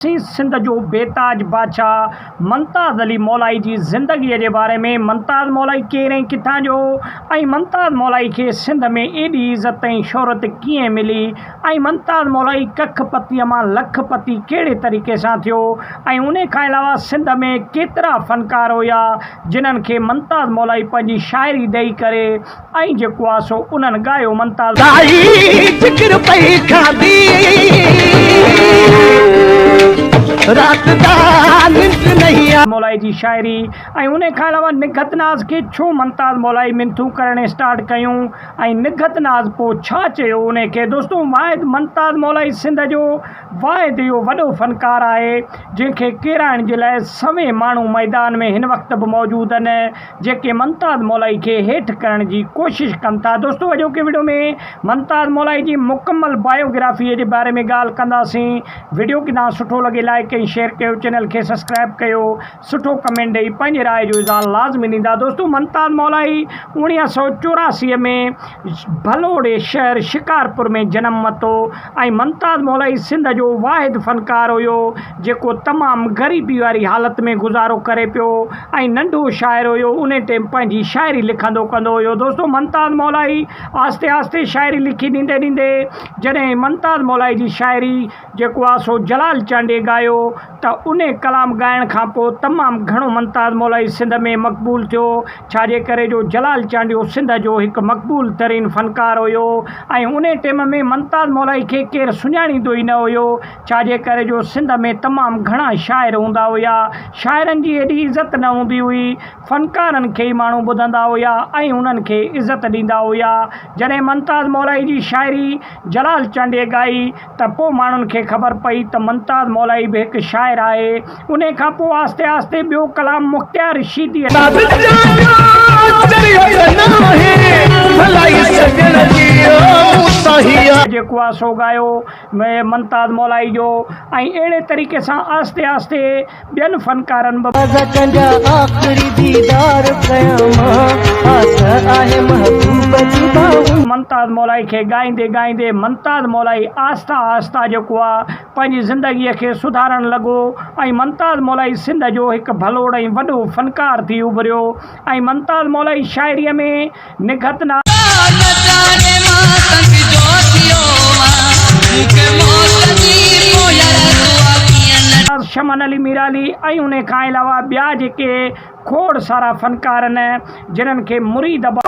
سين سنڌ جو بيتاج بادشاهه ممتاز علي مولائي جي زندگيء جي باري ۾ ممتاز مولائي ڪير ۽ ڪٿان جو هو ۽ ممتاز مولائي کي سنڌ ۾ ايڏي عزت ۽ شهرت ڪيئن ملي ۽ ممتاز مولائي ڪک پتيء مان لک پتي ڪهڙي طريقي سان ٿيو ۽ انهي کان علاوه سنڌ ۾ ڪيترا فنڪار هيا جنھن کي ممتاز مولائي پنھنجي شاعري ڏئي ڪري ۽ جيڪو آ سو انھن ڳايو ممتاز. ڪائي ذڪر پئي کاڌي رات دا ننڊ نهي آ. مولائي جي شاعري ۽ انھي کان علاوه نگھت ناز کي ڇو ممتاز مولائي منٿون ڪرڻ اسٽارٽ ڪيون ۽ نگھت ناز پو ڇا چيو انھي کي دوستو واحد ممتاز مولائي سنڌ جو واحد اهو وڏو فنڪار آهي، جنهن کي ڪيرائڻ جي لاء سوين ماڻهو ميدان ۾ هن وقت به موجود آهن، جيڪي ممتاز مولائي کي هيٺ ڪرڻ جي ڪوشش ڪن ٿا. دوستو اڄوڪي وڊيو ۾ ممتاز مولائي جي مڪمل بايوگرافي جي باري ۾ ڳالهه ڪنداسين. وڊيو ڪٿان سٺو لڳي لائيڪ ۽ شيئر ڪيو چينل کي سبسڪرائب ڪيو. سٺو ڪمينٽ ڏئي پنهنجي راء جو اظهار لازمي ڏيندا دوستو ممتاز مولائي 1984 ۾ ڀلوڙي شهر شڪارپور ۾ جنم ورتو ۽ ممتاز مولائي سنڌ جو واحد فنڪار هيو جيڪو تمام غريبي واري حالت ۾ گذارو ڪري پيو ۽ ننڍو شاعر هيو انهي ٽيم پنهنجي شاعري لکندو ڪندو هيو دوستو ممتاز مولائي آهستي آهستي شاعري لکي ڏيندي ڏيندي جڏهن ممتاز مولائي جي شاعري جيڪو آ سو جلال چانڊيي ڳايو ته انهي ڪلام ڳائڻ کان پوء تمام گهڻو ممتاز مولائي سنڌ ۾ مقبول ٿيو ڇا جي ڪري جو جلال چانڊيو سنڌ جو هڪ مقبول ترين فنڪار هيو ۽ انهي ٽيم ۾ ممتاز مولائي کي ڪير سڃاڻيندو ئي نه هيو ڇا جي ڪري جو سنڌ ۾ تمام گهڻا شاعر هوندا هيا شاعرن جي ايڏي عزت نه هوندي هئي فنڪارن کي ئي ماڻهو ٻڌندا هيا ۽ انهن کي عزت ڏيندا هيا جڏهن ممتاز مولائي جي شاعري جلال چانڊيي ڳائي ته پوء ماڻهن کي خبر پئي ته ممتاز مولائي به هڪ شاعر آهي. انهي کان پوء آهستي آهستي ٻيو ڪلام مختيار شيديء. جيڪو آ سو ڳايو ممتاز مولائي جو ۽ اهڙي طريقي سان آهستي آهستي ٻين فنڪارن به. ممتاز مولائي کي ڳائيندي ڳائيندي ممتاز مولائي آهسته آهسته جيڪو آ پنهنجي زندگيء کي سڌارڻ لڳو ۽ ممتاز مولائي سنڌ جو هڪ ڀلوڙ ۽ وڏو فنڪار ٿي اڀريو ۽ ممتاز مولائي شاعريء ۾ نگهت نا. شمن علي ميرالي ۽ انهي کان علاوه ٻيا جيڪي کوڙ سارا فنڪار آهن جنھن کي مريد عباس.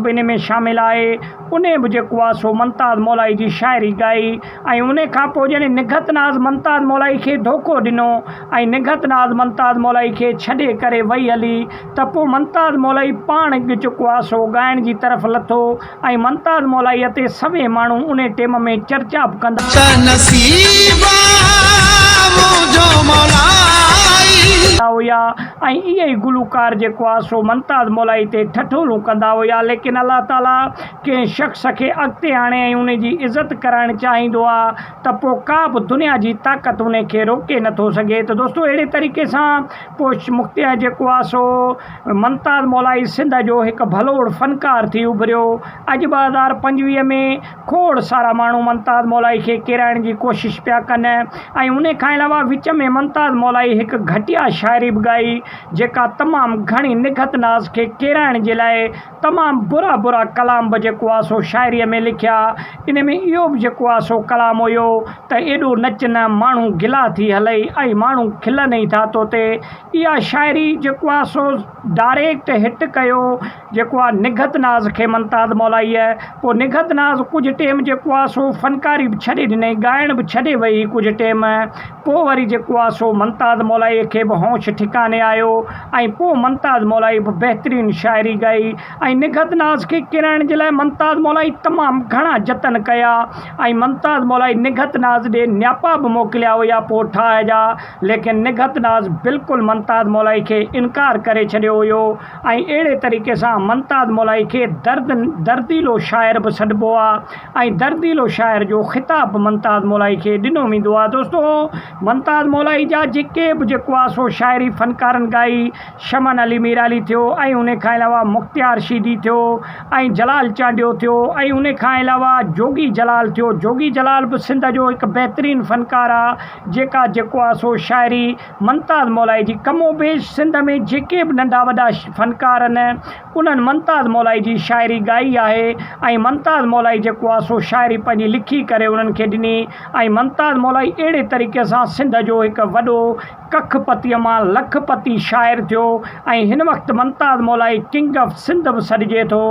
به انهي ۾ شامل آهي انهي به جيڪو آهي سو ممتاز مولائي جي شاعري ڳائي ۽ انهي کان پوء جڏهن نگهت ناز ممتاز مولائي کي ڌوڪو ڏنو ۽ نگهت ناز ممتاز مولائي کي ڇڏي ڪري وئي هلي ته پوء ممتاز مولائي پاڻ جيڪو آهي سو ڳائڻ جي طرف لٿو ۽ ممتاز مولائيء تي سوين ماڻهو انهي ٽيم ۾ چرچا به ڪندا. ته نصيب آ منهنجو مولائي. هيا ۽ اهي ئي گلوڪار جيڪو آ سو ممتاز مولائي تي ٺٺولون ڪندا هيا ليڪن الله تعالي ڪنهن شخص کي اڳتي آڻي ۽ انهي جي عزت ڪرائڻ چاهيندو آ ته پوء ڪا به دنيا جي طاقت انهي کي روڪي نه ٿو سگهي ته دوستو اهڙي طريقي سان پوء مختيار جيڪو آ سو ممتاز مولائي سنڌ جو هڪ ڀلوڙ فنڪار ٿي اڀريو. اڄ 2025 ۾ کوڙ سارا ماڻهو ممتاز مولائي کي ڪيرائڻ جي ڪوشش پيا ڪن ۽ انهي کان علاوه وچ ۾ ممتاز مولائي هڪ گهٽيا شاعري به ڳائي جيڪا تمام گهڻي نگهت ناز کي ڪيرائڻ جي لاء تمام برا برا ڪلام به جيڪو آ سو شاعريء ۾ لکيا. ان ۾ اهو به جيڪو آ سو ڪلام هيو ته ايڏو نچ نه ماڻهو گلا ٿي هلئي ۽ ماڻهو کلن ئي ٿا توتي. اها شاعري جيڪو آ سو ڊائريڪٽ هٽ ڪيو جيڪو آ نگهت ناز کي ممتاز مولائيء. پوء نگهت ناز ڪجهه ٽيم جيڪو آ سو فنڪاري به ڇڏي ڏنئي ڳائڻ به ڇڏي وئي ڪجهه ٽيم. پوء وري جيڪو آ سو ممتاز مولائيء کي به هوش ٺڪاني آيو ۽ پوء ممتاز مولائي به بهترين شاعري ڳائي ۽ نگهت ناز کي ڪيرائڻ جي لاء ممتاز مولائي تمام گهڻا جتن ڪيا ۽ ممتاز مولائي نگهت ناز ڏي نياپا به موڪليا هيا پوء ٺاهه جا ليڪن نگهت ناز بلڪل ممتاز مولائي کي انڪار ڪري ڇڏيو هيو ۽ اهڙي طريقي سان ممتاز مولائي کي درد درديلو شاعر به سڏبو آ ۽ درديلو شاعر جو خطاب به ممتاز مولائي کي ڏنو ويندو آ دوستو ممتاز مولائي جا جيڪي به جيڪو آ آ سو شاعري فنڪارن ڳائي، شمن علي ميرالي ٿيو ۽ ان کان علاوه مختيار شيدي ٿيو ۽ جلال چانڊيو ٿيو ۽ ان کان علاوه جوڳي جلال ٿيو، جوڳي جلال به سنڌ جو هڪ بهترين فنڪار آ جيڪا جيڪو آ سو شاعري ممتاز مولائي جي ڪم و بيش سنڌ ۾ جيڪي به ننڍا وڏا فنڪار آهن انهن ممتاز مولائي جي شاعري ڳائي آهي ۽ ممتاز مولائي جيڪو آهي سو شاعري پنهنجي لکي ڪري انهن کي ڏني ۽ ممتاز مولائي اهڙي طريقي سان سنڌ جو هڪ وڏو ڪک پتيء مان لک پتي شاعر ٿيو ۽ هن وقت ممتاز مولائي ڪنگ آف سنڌ به سڏجي ٿو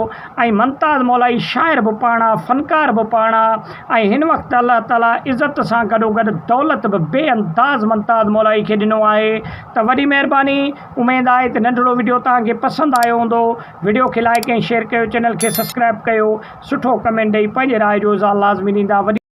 ۽ ممتاز مولائي شاعر به پاڻ آ فنڪار به پاڻ آ ۽ هن وقت الله تعالي عزت سان گڏوگڏ دولت به بي انداز ممتاز مولائي کي ڏنو آهي ته وڏي مهرباني اميد آهي ته ننڍڙو وڊيو توهان کي پسند آيو هوندو وڊيو کي لائيڪ ۽ شيئر ڪيو چينل کي سبسڪرائب ڪيو سٺو ڪمينٽ ڏئي پنهنجي راء جو اظهار لازمي ڏيندا وڏي.